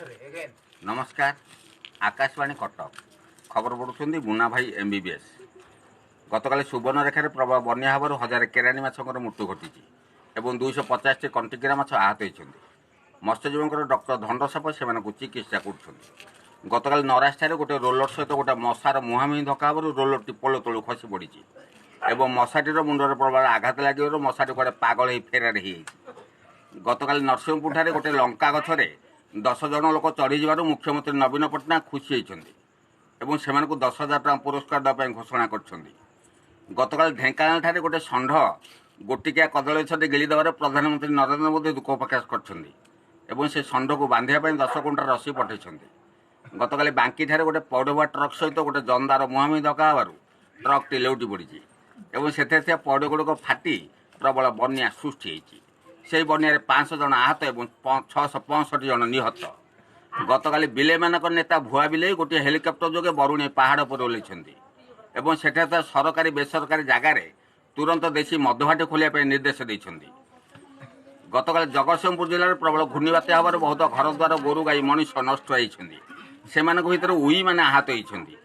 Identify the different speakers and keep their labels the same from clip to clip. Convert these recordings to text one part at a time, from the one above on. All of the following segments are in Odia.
Speaker 1: ନମସ୍କାର, ଆକାଶବାଣୀ କଟକ। ଖବର ପଢ଼ୁଛନ୍ତି ମୁନା ଭାଇ, ଏମବିବିଏସ୍। ଗତକାଲି ସୁବର୍ଣ୍ଣରେଖାରେ ପ୍ରବଳ ବନ୍ୟା ହେବାରୁ ହଜାରେ କେରାଣୀ ମାଛଙ୍କର ମୃତ୍ୟୁ ଘଟିଛି ଏବଂ 250ଟି କଣ୍ଟିକିରା ମାଛ ଆହତ ହୋଇଛନ୍ତି। ମତ୍ସ୍ୟଜୀବୀଙ୍କର ଡକ୍ଟର ଧଣ୍ଡସାପ ସେମାନଙ୍କୁ ଚିକିତ୍ସା କରୁଛନ୍ତି। ଗତକାଲି ନରାଜଠାରେ ଗୋଟେ ରୋଲର ସହିତ ଗୋଟେ ମଶାର ମୁହାଁମୁହିଁ ଧକ୍କା ହେବାରୁ ରୋଲରଟି ପୋଲ ତଳୁ ଖସି ପଡ଼ିଛି ଏବଂ ମଶାଟିର ମୁଣ୍ଡରେ ପ୍ରବଳ ଆଘାତ ଲାଗିବାରୁ ମଶାଟି କୁଆଡ଼େ ପାଗଳ ହେଇ ଫେରାର ହେଇଯାଇଛି। ଗତକାଲି ନରସିଂହପୁରଠାରେ ଗୋଟେ ଲଙ୍କା ଗଛରେ 10 ଜଣ ଲୋକ ଚଢ଼ିଯିବାରୁ ମୁଖ୍ୟମନ୍ତ୍ରୀ ନବୀନ ପଟ୍ଟନାୟକ ଖୁସି ହୋଇଛନ୍ତି ଏବଂ ସେମାନଙ୍କୁ 10,000 ଟଙ୍କା ପୁରସ୍କାର ଦେବା ପାଇଁ ଘୋଷଣା କରିଛନ୍ତି। ଗତକାଲି ଢେଙ୍କାନାଳଠାରେ ଗୋଟେ ଷଣ୍ଢ ଗୋଟିକିଆ କଦଳୀ ଗଛଟି ଗିଳି ଦେବାରେ ପ୍ରଧାନମନ୍ତ୍ରୀ ନରେନ୍ଦ୍ର ମୋଦି ଦୁଃଖ ପ୍ରକାଶ କରିଛନ୍ତି ଏବଂ ସେ ଷଣ୍ଢକୁ ବାନ୍ଧିବା ପାଇଁ 10 କୁଇଣ୍ଟାଲ ରସି ପଠାଇଛନ୍ତି। ଗତକାଲି ବାଙ୍କିଠାରେ ଗୋଟେ ପଇଡ଼ବୁହା ଟ୍ରକ୍ ସହିତ ଗୋଟେ ଜନ୍ଦାର ମୁହାଁମୁହିଁ ଧକ୍କା ହେବାରୁ ଟ୍ରକ୍ଟି ଲେଉଟି ପଡ଼ିଛି ଏବଂ ସେଥିରେ ଥିବା ପଇଡ଼ ଗୁଡ଼ିକ ଫାଟି ପ୍ରବଳ ବନ୍ୟା ସୃଷ୍ଟି ହୋଇଛି। ସେହି ବନ୍ୟାରେ 500 ଜଣ ଆହତ ଏବଂ 665 ଜଣ ନିହତ। ଗତକାଲି ବିଲେଇମାନଙ୍କ ନେତା ଭୁଆ ବିଲେଇ ଗୋଟିଏ ହେଲିକପ୍ଟର ଯୋଗେ ବରୁଣେଇ ପାହାଡ଼ ଉପରେ ଓହ୍ଲାଇଛନ୍ତି ଏବଂ ସେଠାରେ ଥିବା ସରକାରୀ ବେସରକାରୀ ଜାଗାରେ ତୁରନ୍ତ ଦେଶୀ ମଦଭାଟି ଖୋଲିବା ପାଇଁ ନିର୍ଦ୍ଦେଶ ଦେଇଛନ୍ତି। ଗତକାଲି ଜଗତସିଂହପୁର ଜିଲ୍ଲାରେ ପ୍ରବଳ ଘୂର୍ଣ୍ଣିବାତ୍ୟା ହେବାରୁ ବହୁତ ଘରଦ୍ୱାର, ଗୋରୁ ଗାଈ, ମଣିଷ ନଷ୍ଟ ହୋଇଛନ୍ତି। ସେମାନଙ୍କ ଭିତରେ ଉଇମାନେ ଆହତ ହୋଇଛନ୍ତି।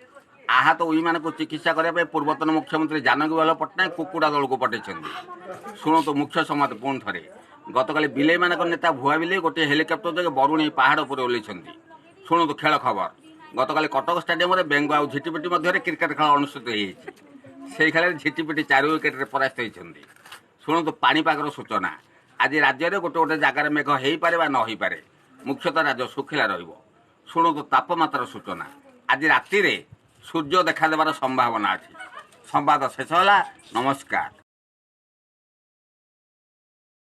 Speaker 1: ଆହତ ଉଇମାନଙ୍କୁ ଚିକିତ୍ସା କରିବା ପାଇଁ ପୂର୍ବତନ ମୁଖ୍ୟମନ୍ତ୍ରୀ ଜାନକୀବଲ୍ଲଭ ପଟ୍ଟନାୟକ କୁକୁଡ଼ା ଦଳକୁ ପଠାଇଛନ୍ତି। ଶୁଣନ୍ତୁ ମୁଖ୍ୟ ସମ୍ବାଦ ପୁଣି ଥରେ। ଗତକାଲି ବିଲେଇମାନଙ୍କ ନେତା ଭୁଆ ବିଲେଇ ଗୋଟିଏ ହେଲିକପ୍ଟର ଯୋଗେ ବରୁଣେଇ ପାହାଡ଼ ଉପରେ ଓହ୍ଲାଇଛନ୍ତି। ଶୁଣନ୍ତୁ ଖେଳ ଖବର। ଗତକାଲି କଟକ ଷ୍ଟାଡିୟମରେ ବେଙ୍ଗ ଆଉ ଝିଟିପିଟି ମଧ୍ୟରେ କ୍ରିକେଟ ଖେଳ ଅନୁଷ୍ଠିତ ହୋଇଯାଇଛି। ସେହି ଖେଳରେ ଝିଟିପିଟି 4 ୱିକେଟରେ ପରାସ୍ତ ହୋଇଛନ୍ତି। ଶୁଣନ୍ତୁ ପାଣିପାଗର ସୂଚନା। ଆଜି ରାଜ୍ୟରେ ଗୋଟେ ଗୋଟେ ଜାଗାରେ ମେଘ ହେଇପାରେ ବା ନ ହେଇପାରେ। ମୁଖ୍ୟତଃ ରାଜ୍ୟ ଶୁଖିଲା ରହିବ। ଶୁଣନ୍ତୁ ତାପମାତ୍ରାର ସୂଚନା। ଆଜି ରାତିରେ ସୂର୍ଯ୍ୟ ଦେଖାଦେବାର ସମ୍ଭାବନା ଅଛି। ସମ୍ବାଦ ଶେଷ ହେଲା। ନମସ୍କାର।